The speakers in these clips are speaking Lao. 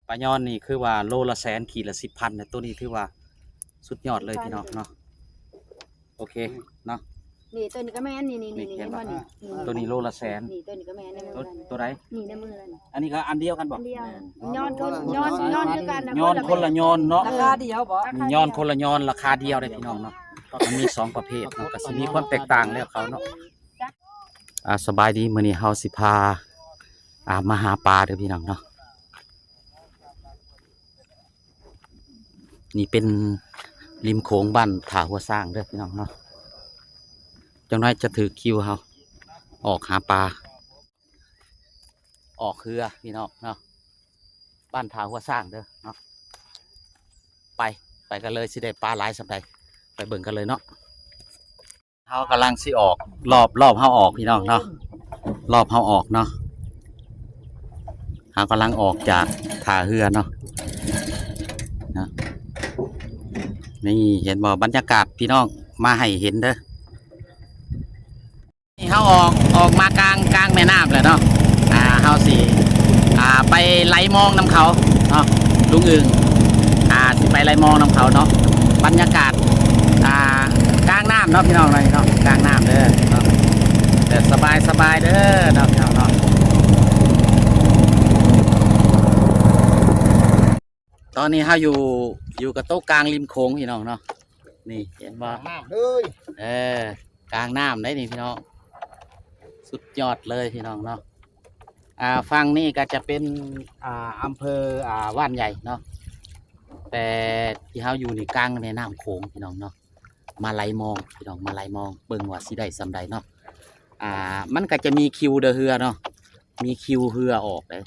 ປາຍອນນີ້ຄືວ່າໂລລະແສນ ຂີດລະສິບພັນນະ ໂຕນີ້ຖືວ່າສຸດຍອດເລີຍພີ່ນ້ອງເນາະ. ໂອເຄເນາະ ນີ້ ໂຕນີ້ກໍແມ່ນ ນີ້ໆໆ ນີ້ ເຫັນບໍ່? ນີ້ ໂຕນີ້ໂລລະແສນ ນີ້ ໂຕນີ້ກໍແມ່ນໃນມື ໂຕ ອັນ ໂຕໃດ? ນີ້ໃນມື ອັນນີ້ ອັນນີ້ກໍອັນດຽວກັນບໍ່? ອັນດຽວ ຍ້ອນ ຍ້ອນ ຍ້ອນຄືກັນນະ ຍ້ອນຄົນລະຍ້ອນເນາະ ລາຄາດຽວບໍ່? ຍ້ອນຄົນລະຍ້ອນ ລາຄາດຽວເດ້ພີ່ນ້ອງເນາະ. ມັນມີສອງປະເພດເນາະ ກໍຊິມີຄວາມແຕກຕ່າງແລ້ວເຂົາເນາະ. ອ່າ ສະບາຍດີ ມື້ນີ້ເຮົາຊິພາ ອ່າ ມາຫາປາເດີພີ່ນ້ອງເນາະ. ນີ້ເປັນລິມໂຂງບ້ານທ່າຫົວຊ້າງເດີພີ່ນ້ອງເນາະ. ຈັກໜ້ອຍຈະຖືກຄິວເຮົາອອກຫາປາ ອອກເຮືອພີ່ນ້ອງເນາະ ບ້ານທ່າຫົວຊ້າງເດີເນາະ. ໄປ ໄປກັນເລີຍ ຊິໄດ້ປາຫຼາຍສ່ຳໃດ ໄປເບິ່ງກັນເລີຍເນາະ. ເຮົາກຳລັງຊິອອກ ລອບ ລອບເຮົາອອກພີ່ນ້ອງເນາະ ລອບເຮົາອອກເນາະ. ເຮົາກຳລັງອອກຈາກທ່າເຮືອເນາະ ນະ. ນີ້ເຫັນບໍ່ ບັນຍາກາດພີ່ນ້ອງ ມາໃຫ້ເຫັນເດີ. ນີ້ເຮົາອອກ ອອກມາກາງ ກາງແມ່ນ້ຳແລ້ວເນາະ. ອ່າ ເຮົາຊິ ອ່າ ໄປໄຫຼມອງນຳເຂົາເນາະ ລຸງອຶ່ງ ອ່າ ຊິໄປໄຫຼມອງນຳເຂົາເນາະ. ບັນຍາກາດ ອ່າ ກາງນ້ຳເນາະພີ່ນ້ອງເນາະ ກາງນ້ຳເດີເນາະ. ແບບສະບາຍໆເດີເນາະພີ່ນ້ອງເນາະ. ຕອນນີ້ເຮົາຢູ່ ຢູ່ກະໂຕະກາງລິມໂຂງພີ່ນ້ອງເນາະ. ນີ້ເຫັນບໍ່? ກາງນ້ຳເລີຍ ເອີ ກາງນ້ຳໄດ໋ນີ້ພີ່ນ້ອງ ສຸດຍອດເລີຍພີ່ນ້ອງເນາະ. ອ່າ ຝັ່ງນີ້ກໍຈະເປັນ ອ່າ ອຳເພີ ອ່າ ຫວ່ານໃຫຍ່ເນາະ ແຕ່ທີ່ເຮົາຢູ່ນີ້ກາງແມ່ນ້ຳໂຂງພີ່ນ້ອງເນາະ. ມາໄຫຼມອງພີ່ນ້ອງ ມາໄຫຼມອງເບິ່ງວ່າຊິໄດ້ສ່ຳໃດເນາະ. ອ່າ ມັນກໍຈະມີຄິວເດີເຮືອເນາະ ມີຄິວເຮືອອອກເດ້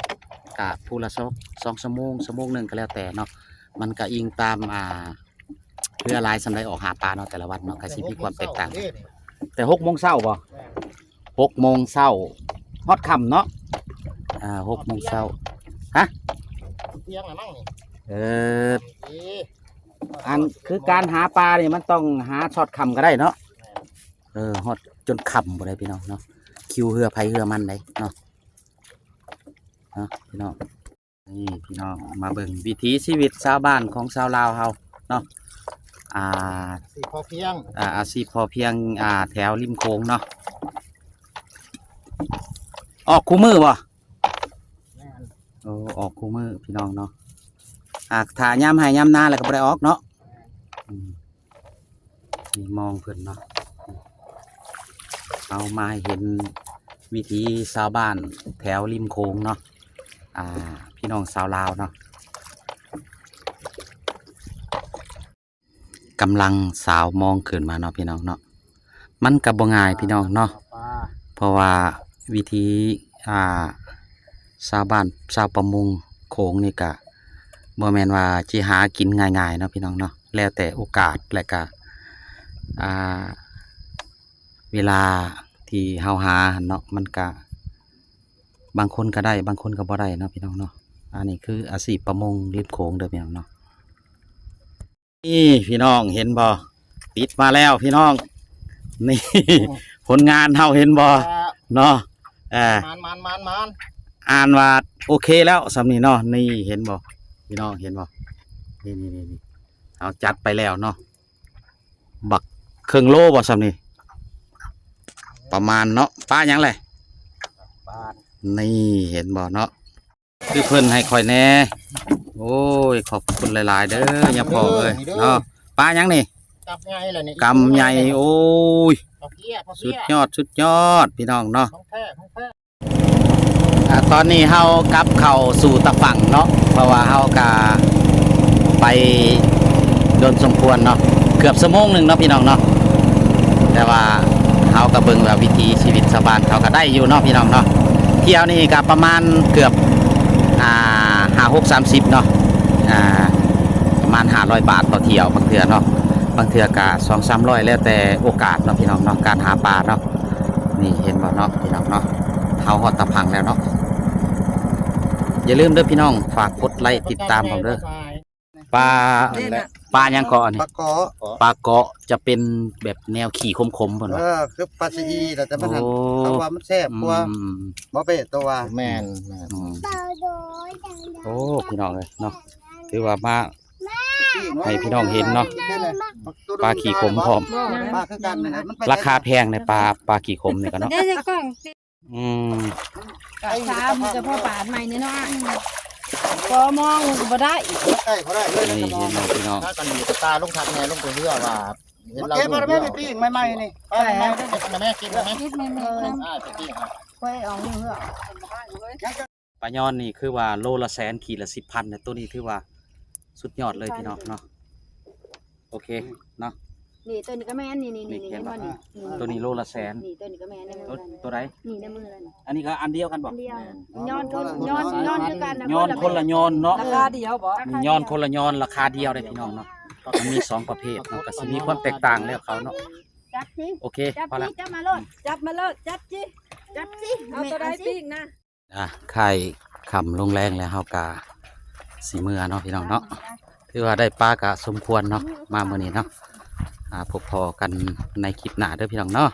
ກະຜູ້ລະສອງ ສອງຊົ່ວໂມງ ຊົ່ວໂມງໜຶ່ງກໍແລ້ວແຕ່ເນາະ. ມັນກະອີງຕາມ ອ່າ ເຮືອຫຼາຍສ່ຳໃດອອກຫາປາເນາະ ແຕ່ລະວັນເນາະ ກະຊິມີຄວາມແຕກຕ່າງ. ແຕ່ຫົກໂມງເຊົ້າບໍ່? ຫົກໂມງເຊົ້າ ຮອດຄ່ຳເນາະ. ອ່າ ຫົກໂມງເຊົ້າ ຮະ? ທ່ຽງລະມັ້ງນີ້ ເອີ ອັນຄືການຫາປານີ້ມັນຕ້ອງຫາຮອດຄ່ຳກໍໄດ້ເນາະ. ເອີ ຮອດຈົນຄ່ຳພຸ້ນໃດ໋ພີ່ນ້ອງເນາະ ຄິວເຮືອໃຜເຮືອມັນໃດ໋ເນາະ. ເນາະພີ່ນ້ອງ ນີ້ພີ່ນ້ອງມາເບິ່ງວິຖີຊີວິດຊາວບ້ານຂອງຊາວລາວເຮົາເນາະ. ອ່າ ອາຊີບພໍພຽງ ອ່າ ອາຊີບພໍພຽງ ອ່າ ແຖວລິມໂຂງເນາະ. ອອກຄູ່ມື້ບໍ່? ແມ່ນ ໂອ້ ອອກຄູ່ມື້ພີ່ນ້ອງເນາະ. ອ່າ ຖ້າຍາມໄຮ່ຍາມນາແລ້ວກໍບໍ່ໄດ້ອອກເນາະ. ອືມ ນີ້ມອງເພິ່ນເນາະ ເອົາມາໃຫ້ເຫັນວິຖີຊາວບ້ານແຖວລິມໂຂງເນາະ. ອ່າ ພີ່ນ້ອງຊາວລາວເນາະ ກຳລັງສາວມອງຂຶ້ນມາເນາະພີ່ນ້ອງເນາະ. ມັນກໍບໍ່ງ່າຍພີ່ນ້ອງເນາະ ເພາະວ່າວິຖີ ອ່າ ຊາວບ້ານ ຊາວປະມົງໂຂງນີ້ກະບໍ່ແມ່ນວ່າຊິຫາກິນງ່າຍໆເນາະພີ່ນ້ອງເນາະ. ແລ້ວແຕ່ໂອກາດ ແລະກະ ອ່າ ເວລາທີ່ເຮົາຫາຫັ້ນເນາະ ມັນກະບາງຄົນກະໄດ້ ບາງຄົນກະບໍ່ໄດ້ເນາະພີ່ນ້ອງເນາະ. ອັນນີ້ຄືອາຊີບປະມົງລິມໂຂງເດີພີ່ນ້ອງເນາະ. ນີ້ພີ່ນ້ອງເຫັນບໍ່? ຕິດມາແລ້ວພີ່ນ້ອງ ນີ້ ຜົນງານເຮົາເຫັນບໍ່? ເນາະ ເອີ ມານໆໆໆ ອ່ານວ່າໂອເຄແລ້ວສ່ຳນີ້ເນາະ. ນີ້ເຫັນບໍ່ພີ່ນ້ອງ ເຫັນບໍ່? ນີ້ໆໆ ເຮົາຈັດໄປແລ້ວເນາະ ບັກເຄິ່ງໂລບໍ່ສ່ຳນີ້ ປະມານເນາະ. ປາຫຍັງແຫຼະ? ປາ ນີ້ເຫັນບໍ່ເນາະ? ຄືເພິ່ນໃຫ້ຂ້ອຍແດ່. ໂອ້ຍ ຂອບຄຸນຫຼາຍໆເດີ ຍາພໍ່ເອີຍ ເນາະ. ປາຫຍັງນີ້? ກັບໃຫຍ່ລະນີ້ ກຳໃຫຍ່. ໂອ້ຍ ພໍ່ເພຍ ພໍ່ເພຍ ສຸດຍອດ ສຸດຍອດ ພີ່ນ້ອງເນາະ. ຂອງແທ້ ຂອງແທ້. ອ່າ ຕອນນີ້ເຮົາກັບເຂົ້າສູ່ຕາຝັ່ງເນາະ ເພາະວ່າເຮົາກະໄປດົນສົມຄວນເນາະ ເກືອບຊົ່ວໂມງໜຶ່ງເນາະ ພີ່ນ້ອງເນາະ. ແຕ່ວ່າເຮົາກໍເບິ່ງວ່າວິຖີຊີວິດຊາວບ້ານເຂົາກໍໄດ້ຢູ່ເນາະ ພີ່ນ້ອງເນາະ. ທ່ຽວນີ້ກໍປະມານເກືອບ ອ່າ ຫ້າຫົກສາມສິບເນາະ ອ່າ ປະມານຫ້າຮ້ອຍບາດຕໍ່ທ່ຽວ ບາງເທື່ອເນາະ ບາງເທື່ອກໍສອງສາມຮ້ອຍ ແລ້ວແຕ່ໂອກາດເນາະ ພີ່ນ້ອງເນາະ ການຫາປາເນາະ. ນີ້ເຫັນບໍ່ເນາະ ພີ່ນ້ອງເນາະ ເຮົາຮອດຕາຝັ່ງແລ້ວເນາະ. ຢ່າລືມເດີພີ່ນ້ອງ ຝາກກົດໄລກ໌ຕິດຕາມພ້ອມເດີ. ປາ ນີ້ນະ ປາຫຍັງເກາະອັນນີ້? ປາເກາະ ປາເກາະຈະເປັນແບບແນວຂີ້ຂົມໆ ເພິ່ນວ່າ ເອີ ຄືປາຊີອີແຫຼະ ແຕ່ມັນຫັ້ນ ໂອ້ ເຂົາວ່າມັນແຊບກວ່າ ອືມ ບໍ່ເປໂຕວ່າ ແມ່ນ ແມ່ນ ອືມ ໂອ້ ພີ່ນ້ອງເອີຍເນາະ ຖືວ່າມາໃຫ້ພີ່ນ້ອງເຫັນເນາະ ປາຂີ້ຂົມພ້ອມ ປາຄືກັນ ລາຄາແພງໃນປາ ປາຂີ້ຂົມນີ້ກໍເນາະ ອືມ ກະຊາມ ມີແຕ່ພໍປາດໃໝ່ນີ້ເນາະ ພໍມອງກໍບໍ່ໄດ້ ໃກ້ບໍ່ໄດ້ເລີຍ ນີ້ເຫັນບໍ່ພີ່ນ້ອງ ພາກັນຢູ່ຕາລົງຄັກແນ່ ລົງໄປເຮືອວ່າ ເຫັນລາວ ເກັບມາແມ່ ໄປປີ້ງໃໝ່ໆ ນີ້ ປາໃໝ່ໆ ເກັບມາແມ່ ເກັບມາແມ່ ອ້າຍໄປປີ້ງ ຂ້ອຍເອົາເຮືອ ປາຍອນນີ້ຄືວ່າໂລລະແສນ ຂີດລະສິບພັນ ແຕ່ໂຕນີ້ຖືວ່າສຸດຍອດເລີຍພີ່ນ້ອງເນາະ ໂອເຄເນາະ ນີ້ ໂຕນີ້ກໍແມ່ນ ນີ້ໆ ນີ້ ນີ້ ເຫັນບໍ່ ເຫັນບໍ່ນີ້ ນີ້ ໂຕນີ້ໂລລະແສນ ນີ້ ໂຕນີ້ກໍແມ່ນ ໃນມື ໂຕ ອັນ ໂຕໃດ ນີ້ ໃນມື ອັນນີ້ ອັນນີ້ກໍອັນດຽວກັນບໍ່ ອັນດຽວ ຍ້ອນຄົນ ຍ້ອນ ຍ້ອນຄືກັນ ຍ້ອນຄົນລະຍ້ອນເນາະ ລາຄາດຽວບໍ່ ນີ້ຍ້ອນຄົນລະຍ້ອນ ລາຄາດຽວເດ້ພີ່ນ້ອງເນາະ ມັນມີສອງປະເພດເນາະ ກໍຊິມີຄວາມແຕກຕ່າງແລ້ວເຂົາເນາະ ຈັບຊິ ໂອເຄ ຈັບ ພໍລະ ຊິ ຈັບມາໂລດ ຈັບມາໂລດ ຈັບຈິ ຈັບຊິ ເອົາໂຕໃດປີ້ງນະ ອ່າ ຄ້າຍຄ່ຳລົງແລງແລ້ວ ເຮົາກະຊິເມືອເນາະພີ່ນ້ອງເນາະ ຖືວ່າໄດ້ປາກະສົມຄວນເນາະ ມາມື້ນີ້ເນາະ ອ່າ ພົບພໍ້ກັນໃນຄລິບໜ້າເດີພີ່ນ້ອງເນາະ